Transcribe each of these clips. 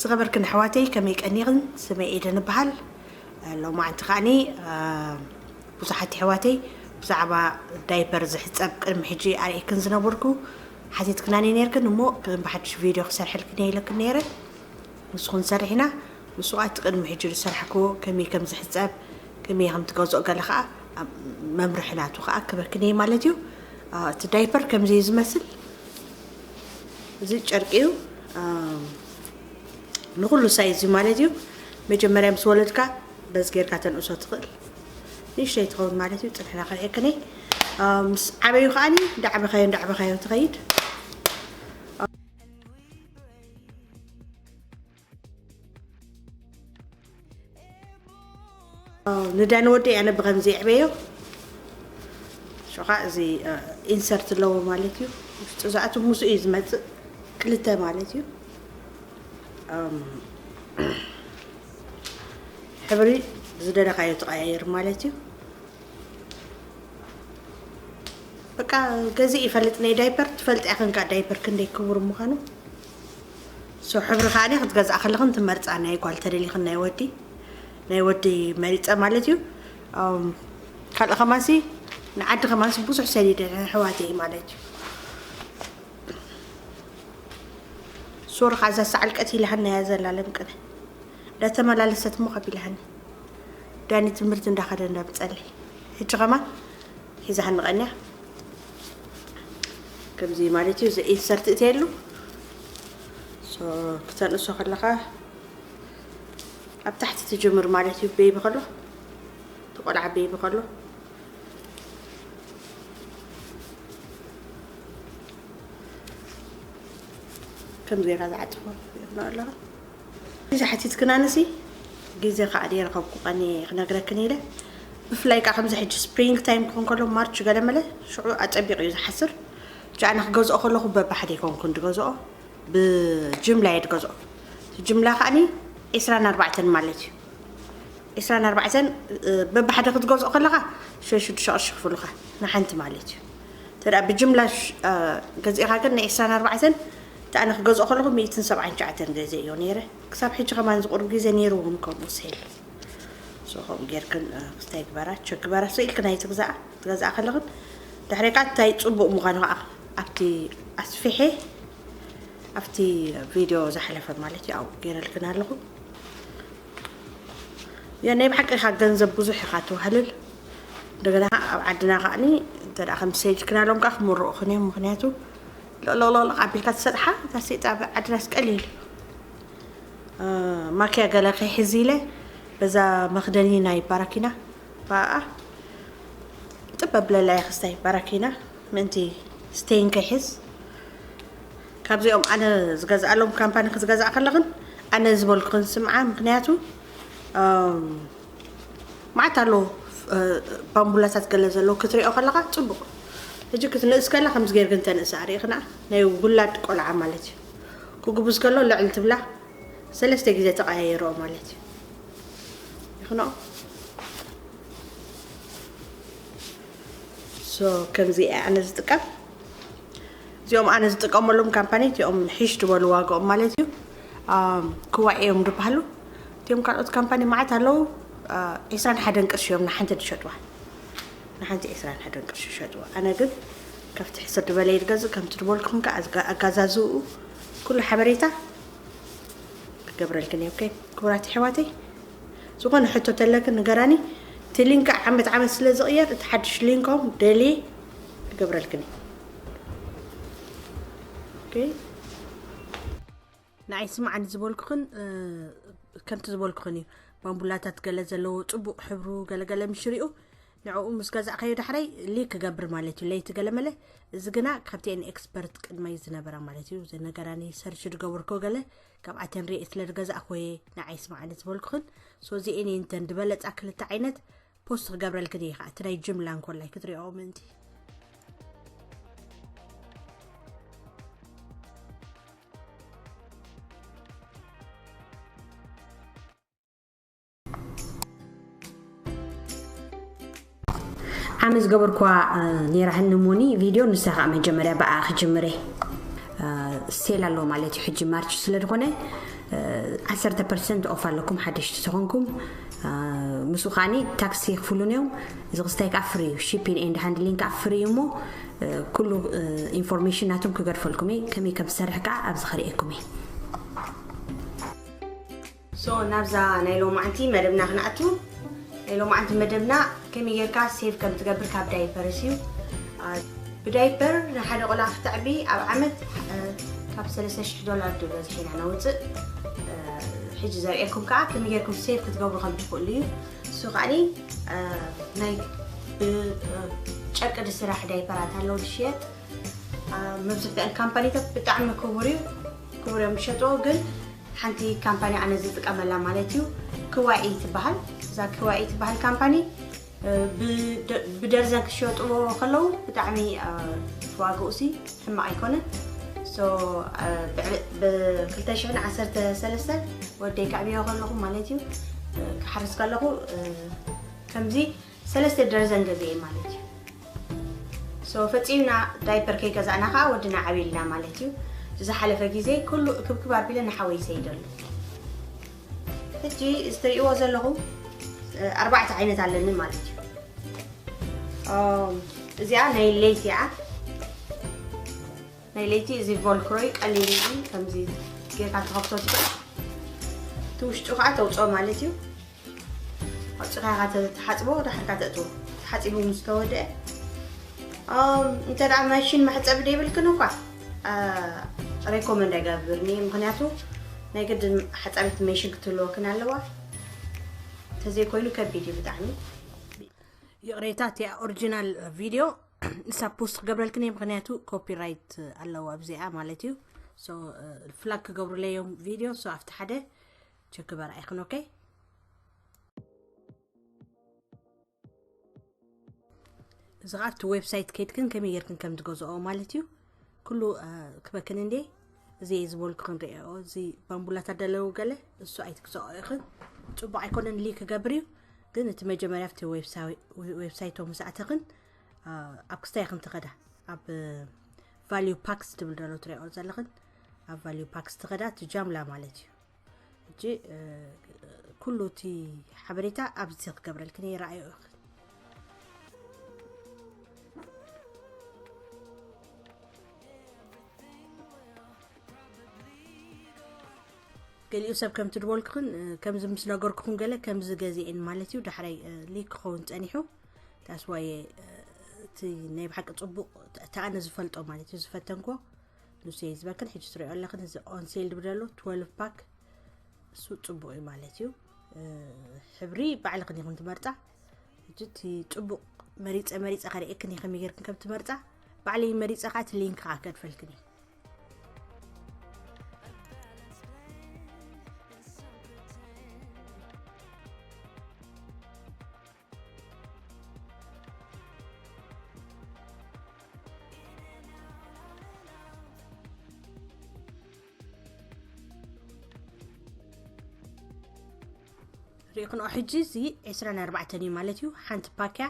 ዝኸበርክን ኣሕዋተይ፣ ከመይ ቀኒኽን? ስመይ ኤደን እበሃል። ሎማዓንቲ ከዓኒ ብዙሓት ኣሕዋተይ ብዛዕባ ዳይፐር ዝሕፀብ ቅድሚ ሕጂ ኣርእክን ዝነበርኩ ሓቲትክናኒ ነርክን፣ እሞ ከም ብሓድሽ ቪድዮ ክሰርሐልክን እየ ኢለክን ነይረ። ንስኹን ሰሪሕና፣ ንሱ እቲ ቅድሚ ሕጂ ዝሰርሕክዎ ከመይ ከም ዝሕፀብ፣ ከመይ ከም ትገዝኦ ገለ ከዓ ኣብ መምርሒ ናቱ ከዓ ክበክን እየ ማለት እዩ። እቲ ዳይፐር ከምዚ እዩ ዝመስል። እዚ ጨርቂ እዩ። ንኹሉ ሳይዝ እዩ ማለት እዩ። መጀመርያ ምስ ወለድካ በዚ ጌርካ ተንእሶ ትኽእል። ንእሽተይ ትኸውን ማለት እዩ። ፅንሕና ከርኤክኒ ምስ ዓበዩ ከዓኒ እንዳዓበኻዮ እንዳዓበኻዮ ትኸይድ። ንዳን ወዲ ኣነ ብኸምዚ ይዕበዮ። ሸኻ እዚ ኢንሰርት ኣለዎ ማለት እዩ። ውሽጡ ዝኣቱ ሙሱ እዩ ዝመፅእ፣ ክልተ ማለት እዩ። ሕብሪ ዝደለኻዮ ትቐያየር ማለት እዩ። በቃ ገዚእ ይፈልጥ ናይ ዳይፐር ትፈልጥ ያኽን ካ ዳይፐር ክንደይ ክቡር ምዃኑ። ሶ ሕብሪ ከዓኒ ክትገዝኣ ከለኽን ትመርፃ፣ ናይ ጓል ተደሊኽን ናይ ወዲ፣ ናይ ወዲ መሪፀ ማለት እዩ። ካልእ ከማንሲ ንዓዲ ከማንሲ ብዙሕ ሰሊደ ኣሕዋተይ ማለት እዩ። ሶሪ ኻዛ ሰዓል ቀት ኢላሃና እያ ዘላለም ቅነ እንዳተመላለሰት እሞ ከቢላሃኒ ዳኒ ትምህርቲ እንዳኸደ እንዳምፀለይ ሕጂ ከማን ሒዛሃኒ ቀንያ። ከምዚ ማለት እዩ ኢንሰርት እትየሉ። ክተንእሶ ከለኻ ኣብ ታሕቲ ትጅምር ማለት እዩ። ቤቢ ከሎ ተቆልዓ ቤቢ ከሎ ከም ጌራ ዝዓፅፎ ይኽእል ኣለኻ። እዚ ሓቲትክናንሲ ግዜ ከዓ ደይረኸብኩ ቀኒ ክነግረክን ኢለ። ብፍላይ ከዓ ከምዚ ሕጂ ስፕሪንግ ታይም ክኾን ከሎ ማርች ገለመለ ሽዑ ኣፀቢቑ እዩ ዝሓስር። ጃዕና ክገዝኦ ከለኹ በብሓደ ይኮንኩን ድገዝኦ ብጅምላ እየ ድገዝኦ። እቲ ጅምላ ከዓኒ ዒስራን ኣርባዕተን ማለት እዩ። ዒስራን ኣርባዕተን በብሓደ ክትገዝኦ ከለኻ ሽዱሽተ ቅርሺ ክፍሉኻ ንሓንቲ ማለት እዩ። ተዳ ብጅምላ ገዚእኻ ግን ናይ ዒስራን ኣርባዕተን እቲ ኣነ ክገዝኦ ከለኹ ሚእትን ሰብዓን ትሽዓተን ገዚእዮ ነይረ። ክሳብ ሕጂ ከማን ዝቁርብ ግዜ ነይሩ እውን ከምኡ ሴል። ሶ ከምኡ ጌርክን ክስታይ ግበራ ቸክ ግበራ ስኢልክን ኣይትግዛኣ። ትገዝኣ ከለኽን ድሕሪ ካ እንታይ ፅቡቅ ምዃኑ ከዓ ኣብቲ ኣስፊሐ ኣብቲ ቪድዮ ዝሓለፈ ማለት እዩ ኣብኡ ገይረልክን ኣለኹ። ያ ናይ ብሓቂ ኢኻ ገንዘብ ብዙሕ ኢኻ ትውሃልል። እንደገና ኣብ ዓድና ከዓኒ እንተ ከም ሰይድክና ሎም ከዓ ክምርቑኽን እዮም። ምክንያቱ ለቕለቕለቕለቕ ኣቢልካ ትሰጥሓ እታ ሰይጣ ኣብ ዓድናስ ቀሊል ማኪያ ገለ ከይሕዚ ኢለ በዛ መኽደኒ ናይ ባራኪና ብኣ ጥበብ ለላይ ክስታይ ባራኪና ምእንቲ ስቴይን ከይሕዝ ካብዚኦም ኣነ ዝገዝኣሎም ካምፓኒ ክትገዝኣ ከለኽን ኣነ ዝበልኩኽን ስምዓ። ምክንያቱ ማዓት ኣሎ ባምቡላታት ገለ ዘለዎ ክትሪኦ ከለኻ ፅቡቅ። ሕጂ ክትንእስ ከላ ከምዚ ጌርግን ተንእስ ኣሪእኽና ናይ ውላድ ቆልዓ ማለት እዩ። ክጉብዝ ከሎ ልዕል ትብላ ሰለስተ ግዜ ተቐያይርኦ ማለት እዩ። ይኽንኦ ሶ ከምዚ እየ ኣነ ዝጥቀም። እዚኦም ኣነ ዝጥቀመሎም ካምፓኒ እቲኦም ሒሽ ዝበሉ ዋጋኦም ማለት እዩ። ክዋዕ እዮም ዝበሃሉ። እቲኦም ካልኦት ካምፓኒ ማዓት ኣለዉ። ዒስራን ሓደን ቅርሺ እዮም ንሓንቲ ዝሸጥዋ። ንሓንቲ ዒስራን ሓደን ቅርሺ ይሸጥዋ። ኣነ ግን ካብቲ ሕስር ዝበለ ይገዝእ ከምቲ ዝበልኩም ከዓ ኣጋዛዝኡ ኩሉ ሓበሬታ ክገብረልክን እየ። ኦኬ ክቡራት ኣሕዋተይ ዝኾነ ሕቶ ተለክን ንገራኒ። እቲ ሊንክ ዓመት ዓመት ስለ ዝቕየር እቲ ሓድሽ ሊንኮም ደልየ ክገብረልክን እየ። ኦኬ ንዓይ ስማዕኒ ዝበልኩኽን ከምቲ ዝበልኩኽን እዩ። ባምቡላታት ገለ ዘለዎ ፅቡቕ ሕብሩ ገለገለ ምሽሪኡ ንዕኡ ምስ ገዛእካዮ ዳሕራይ ሊክ ክገብር ማለት እዩ። ለይቲ ገለመለ እዚ ግና ካብቲአን ኤክስፐርት ቅድመይ ዝነበራ ማለት እዩ ዝነገራኒ ሰርች ዝገበርኮ ገለ ካብኣተን ርኤ ስለ ዝገዛእኮ እየ ንዓይ ስማዕኒ ዝበልኩኽን። ሶ እዚኤን እየን እተን ዝበለፃ ክልተ ዓይነት ፖስት ክገብረልክን እየ ከዓ እቲ ናይ ጅምላ እንኮላይ ክትሪኦ ምእንቲ ዓመት ዝገበርኳ ነይራ ህኒ ሞኒ ቪድዮ ንሳ ከዓ መጀመርያ ብኣ ክጅምረ ሴል ኣለዎ ማለት እዩ። ሕጂ ማርች ስለ ዝኾነ ዓሰርተ ፐርሰንት ኦፍ ኣለኩም ሓደሽቲ ተኾንኩም። ምስኡ ከዓኒ ታክሲ ይኽፍሉን እዮም። እዚ ክስታይ ከዓ ፍሪ እዩ፣ ሺፒንግ ኤንድ ሃንድሊንግ ከዓ ፍሪ እዩ። እሞ ኩሉ ኢንፎርሜሽን ናቶም ክገድፈልኩም እየ። ከመይ ከም ዝሰርሕ ከዓ ኣብዚ ከርእየኩም እየ። ሶ ናብዛ ናይ ሎማዓንቲ መደብና ክንኣቱ። ናይ ሎማዓንቲ መደብና ከመይ ጌርካ ሴቭ ከም ትገብር ካብ ዳይፐርስ እዩ። ብዳይፐር ንሓደ ቆልዓ ክተዕቢ ኣብ ዓመት ካብ ሰለስተ ሽሕ ዶላር ድበዝሕ ኢና ነውፅእ። ሕጂ ዘርእየኩም ከዓ ከመይ ጌርኩም ሴቭ ክትገብሩ ከም ትኽእሉ እዩ። እሱ ከዓኒ ናይ ጨርቂ ድስራሕ ዳይፐራት ኣለዉ ድሽየጥ። መብዝሕትአን ካምፓኒታት ብጣዕሚ ክቡር እዩ፣ ክቡር እዮም ዝሸጥዎ። ግን ሓንቲ ካምፓኒ ኣነ ዝጥቀመላ ማለት እዩ፣ ክዋኢ ትበሃል። እዛ ክዋኢ ትበሃል ካምፓኒ ብደርዘን ክሸጥዎ ከለዉ ብጣዕሚ ዋግኡ ሲ ሕማቕ ኣይኮነን። ሶ ብክልተ ሽሕን ዓሰርተ ሰለስተን ወደይ ከዕብዮ ከለኹ ማለት እዩ፣ ክሓርስ ከለኹ ከምዚ ሰለስተ ደርዘን ገዚኤ ማለት እዩ። ሶ ፈፂምና ዳይፐር ከይገዛእና ከዓ ወድና ዓብልና ማለት እዩ። ዝሓለፈ ግዜ ኩሉ ክብክብ ኣቢለ ንሓወይ ይሰይደሉ። ሕጂ እዚ ትሪእዎ ዘለኹም ኣርባዕተ ዓይነት ኣለኒ ማለት እዩ። እዚኣ ናይ ለይቲ እያ። ናይ ለይቲ እዚ ቮልክሮይ ቀሊል እዩ። ከምዚ ጌርካ ትኸፍቶ ትኽእል፣ እቲ ውሽጡ ከዓ ተውፅኦ ማለት እዩ። ኣውፂኻ ኢኻ ትሓፅቦ፣ ድሓርካ ተእትዎ። ተሓፂቡ ምስ ተወደአ እንተ ደኣ ማሽን መሕፀቢ ደይብልክን እኳ ሬኮመንድ ኣይገብርን እየ። ምክንያቱ ናይ ግድን ሓፃቢት ማሽን ክትህልወክን ኣለዋ። እንተዘይኮይኑ ከቢድ እዩ ብጣዕሚ። ይቕሬታ፣ እቲኣ ኦሪጂናል ቪድዮ ንሳ ፖስት ክገብረልክን እየ፣ ምክንያቱ ኮፒራይት ኣለዋ ኣብዚኣ ማለት እዩ። ሶ ፍላግ ክገብሩለይ እዮም ቪድዮ። ሶ ኣብቲ ሓደ ቸክ በርኣይክን። ኦኬ፣ እዚ ከዓ ኣብቲ ዌብሳይት ከይድክን ከመይ ጌርክን ከም ትገዝኦ ማለት እዩ። ኩሉ ክበክን እንዴ እዚ ዝበልኩ ክንሪኦ፣ እዚ ባምቡላታት ደለዉ ገለ እሱ ኣይትግዛኦ ኢኽን። ፅቡቅ ኣይኮነን፣ ሊክ ክገብር እዩ። ግን እቲ መጀመርያ ኣብቲ ዌብሳይቶም ምስ ኣተኽን ኣብ ክስታይ ኢኽን ትኸዳ፣ ኣብ ቫልዩ ፓክስ ትብል ደሎ ትሪኦ ዘለኽን፣ ኣብ ቫልዩ ፓክስ ትኸዳ ትጃምላ ማለት እዩ። ሕጂ ኩሉ እቲ ሓበሬታ ኣብዚ ክገብረልክን እየ፣ ረኣዮ ኢኽን። ገሊኡ ሰብ ከምቲ ድበልኩኽን ከምዚ ምስ ነገርኩኽን ገለ ከምዚ ገዚኤን ማለት እዩ። ዳሕራይ ሊክ ክኸውን ጸኒሑ፣ ታስዋየ እቲ ናይ ብሓቂ ጽቡቕ፣ እቲ ኣነ ዝፈልጦ ማለት እዩ፣ ዝፈተንኮ ንሱ እየ ዝበክን። ሕጂ ትሪኦ ኣለኽን እዚ ኦን ሴል ድብደሎ ትወልቭ ፓክ፣ እሱ ጽቡቕ እዩ ማለት እዩ። ሕብሪ ባዕልኽን ኢኽን ትመርጻ። ሕጂ እቲ ጽቡቕ መሪጸ መሪጸ ከርእየክን እየ ከመይ ጌርክን ከም ትመርጻ። ባዕለይ መሪጸ ከዓ እቲ ሊንክ ከዓ ከድፈልክን እየ። ሪኢኽንኦ ሕጂ እዚ ዕስራን ኣርባዕተን እዩ ማለት እዩ። ሓንቲ ፓክያ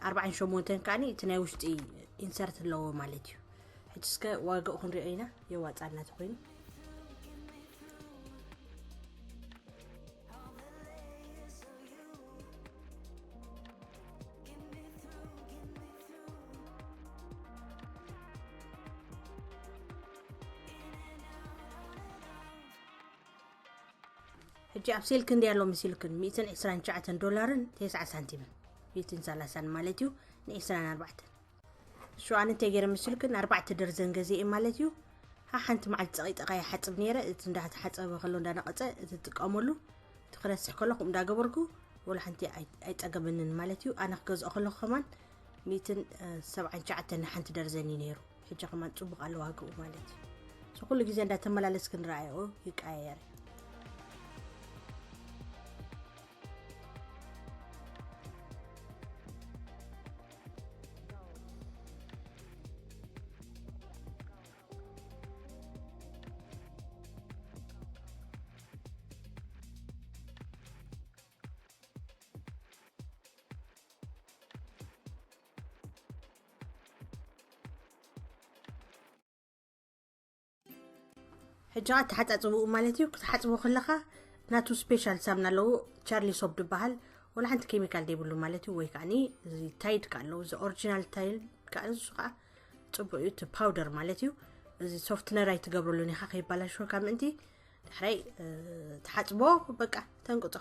ኣርባዓን ሸሞንተን ከዓኒ እቲ ናይ ውሽጢ ኢንሰርት ኣለዎ ማለት እዩ። ሕጂ እስከ ዋጋኡ ክንሪኦ ኢና፣ የዋጣና ተኮይኑ። ሕጂ ኣብ ሴል ክንደይ ኣሎ መሲልክን? ሚእትን ዕስራን ትሽዓተን ዶላርን ተስዓ ሳንቲምን፣ ሚእትን ሰላሳን ማለት እዩ፣ ንዕስራን ኣርባዕተን። ሽው ኣነ እንታይ ገይረ መሲልክን? ኣርባዕተ ደርዘን ገዚኤ ማለት እዩ። ሓሓንቲ መዓልቲ ጸቒጠ ከይሓጽብ ነይረ፣ እቲ እንዳተሓጸበ ከሎ እንዳነቐጸ እቲ ትጥቀመሉ፣ እቲ ክረስሕ ከሎ ከምኡ እንዳገበርኩ ወላ ሓንቲ ኣይ-፣ ኣይጸገመንን ማለት እዩ። ኣነ ክገዝኦ ከለኹ ከማን ሚእትን ሰብዓን ትሽዓተን ንሓንቲ ደርዘን እዩ ነይሩ። ሕጂ ከማን ጽቡቕ ኣሎ ዋግኡ ማለት እዩ። So ኩሉ ግዜ እንዳተመላለስክን ረኣይኦ ይቀያየር። ሕጂ ኸዓ ተሓጻጽብኡ ማለት እዩ። ክትሓጽቦ ከለኻ ናቱ ስፔሻል ሳምና ኣለዎ፣ ቻርሊ ሶፕ ዝበሃል፣ ወላ ሓንቲ ኬሚካል ዘይብሉ ማለት እዩ። ወይ ከዓኒ እዚ ታይድ ከ ኣለዎ፣ እዚ ኦሪጂናል ታይድ ከ፣ ንሱ ከኣ ጽቡቕ እዩ፣ እቲ ፓውደር ማለት እዩ። እዚ ሶፍትነር ኣይትገብረሉን ኢኻ ከይባላሽወካ ምእንቲ። ድሕራይ፣ እ፣ ትሓጽቦ፣ በቃ ተንቅጾ።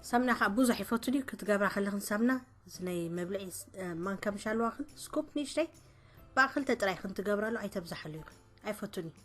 ሳምና ከዓ ብዙሕ ይፈቱ ድዩ ክትገብራ ከለኽን? ሳምና እዚ ናይ መብልዒ ስ-፣ እ፣ ማንካ ምሽ ኣለዋኽን? ስኩፕ ንእሽተይ ብኣኽልተ ጥራይ ክንትገብራሉ ኣይተብዝሓሉ ይኽን። ኣይፈቱን እዩ።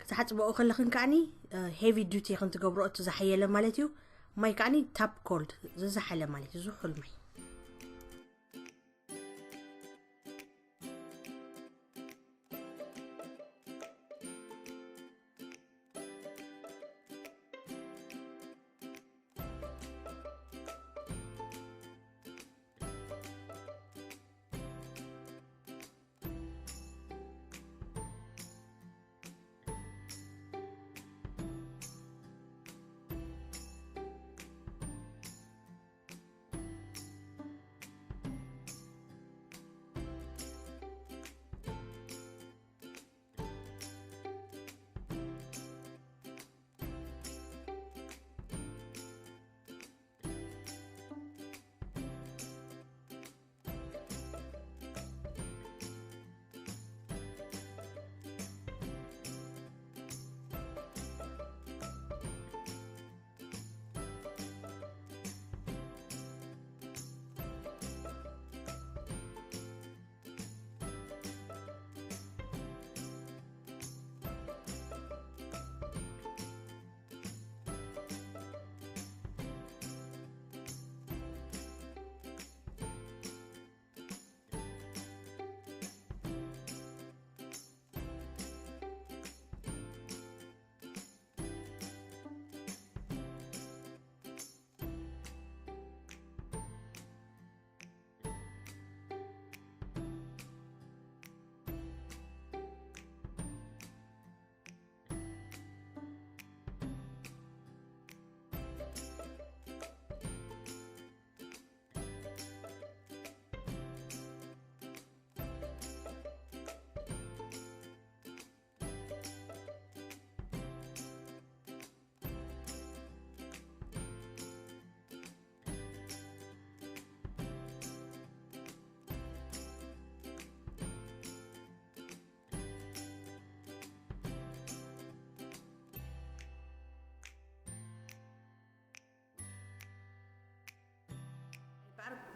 ክትሓጽበኦ ከለኽን ከዓኒ፣ እ፣ ሄቪ ዱቲ ኢኽን ትገብሮ፣ እቲ ዝሓየለ ማለት እዩ። ማይ ከዓኒ ታፕ ኮልድ፣ ዝዝሓለ ማለት እዩ፣ ዝሑል ማይ።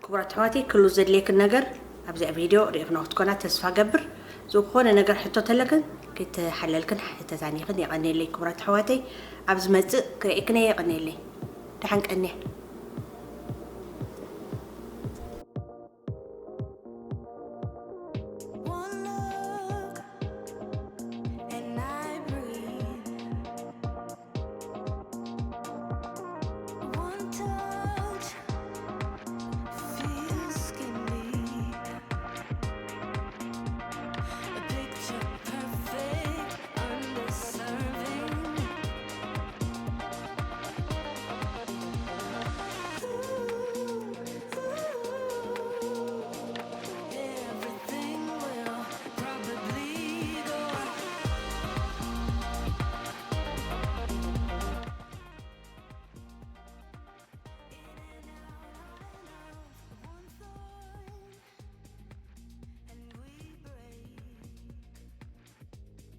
ክቡራት ኣሕዋተይ፣ ክሉ ዘድልየክን ነገር ኣብዚኣ ቪድዮ ርኢኽና ክትኮና ተስፋ ገብር። ዝኾነ ነገር ሕቶ ተለክን፣ ክትሓለልክን ሕተታን ኢኽን። የቐንየለይ ክቡራት ኣሕዋተይ፣ ኣብ ዝመጽእ ክርእየክን እየ። የቐንየለይ። ደሓን ቀንየ።